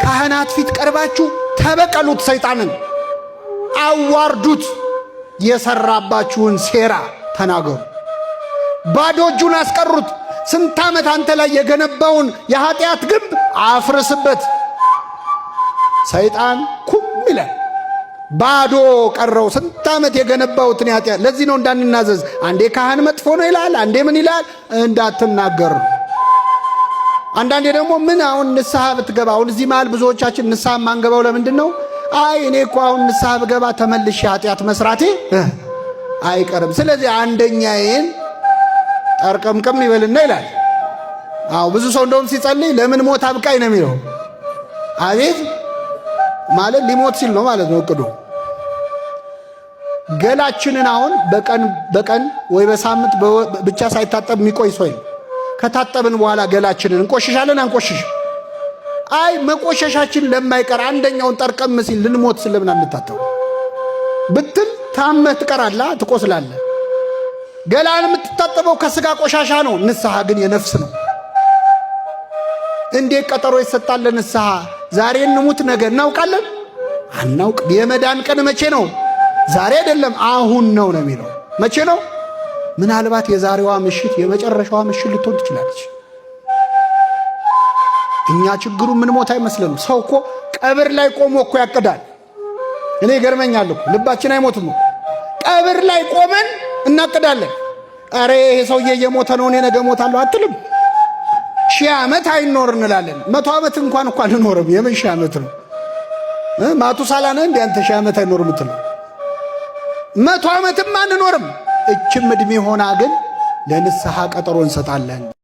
ካህናት ፊት ቀርባችሁ ተበቀሉት፣ ሰይጣንን አዋርዱት፣ የሰራባችሁን ሴራ ተናገሩ። ባዶ እጁን አስቀሩት። ስንት ዓመት አንተ ላይ የገነባውን የኃጢአት ግንብ አፍርስበት። ሰይጣን ኩም ይላል። ባዶ ቀረው። ስንት ዓመት የገነባውትን ኃጢአት። ለዚህ ነው እንዳንናዘዝ። አንዴ ካህን መጥፎ ነው ይላል፣ አንዴ ምን ይላል፣ እንዳትናገር። አንዳንዴ ደግሞ ምን አሁን ንስሐ ብትገባ፣ አሁን እዚህ መሃል ብዙዎቻችን ንስሐ የማንገባው ለምንድን ነው? አይ እኔ እኮ አሁን ንስሐ ብገባ ተመልሼ ኃጢአት መስራቴ አይቀርም፣ ስለዚህ አንደኛዬን ጠርቀምቀም ይበልና ይላል። አዎ ብዙ ሰው እንደውም ሲጸልይ ለምን ሞት አብቃኝ ነው የሚለው። አቤት ማለት ሊሞት ሲል ነው ማለት ነው እቅዱ። ገላችንን አሁን በቀን በቀን ወይ በሳምንት ብቻ ሳይታጠብ የሚቆይ ሰው ከታጠብን በኋላ ገላችንን እንቆሽሻለን አንቆሽሽ? አይ መቆሸሻችን ለማይቀር አንደኛውን ጠርቀም ሲል ልንሞት ስለምን አንታጠብ ብትል ታመህ ትቀራለህ፣ ትቆስላለህ። ገላን የምትታጠበው ከስጋ ቆሻሻ ነው። ንስሐ ግን የነፍስ ነው። እንዴት ቀጠሮ ይሰጣል ለንስሐ? ዛሬ እንሙት ነገ እናውቃለን? አናውቅ። የመዳን ቀን መቼ ነው? ዛሬ አይደለም አሁን ነው ነው የሚለው። መቼ ነው? ምናልባት የዛሬዋ ምሽት የመጨረሻዋ ምሽት ልትሆን ትችላለች። እኛ ችግሩ ምን ሞት አይመስለንም። ሰው እኮ ቀብር ላይ ቆሞ እኮ ያቅዳል። እኔ ይገርመኛል እኮ ልባችን አይሞትም እኮ። ቀብር ላይ ቆመን እናቅዳለን። አረ ይሄ ሰውዬ እየሞተ ነው፣ እኔ ነገ ሞታለሁ አትልም። 1000 ዓመት አይኖር እንላለን። 100 ዓመት እንኳን እኮ አንኖርም። የምን 1000 ዓመት ነው? ማቱሳላ ነህ እንዴ አንተ 1000 ዓመት አይኖርም የምትለው? 100 ዓመትም አንኖርም። እችም ዕድሜ ሆና ግን ለንስሐ ቀጠሮ እንሰጣለን።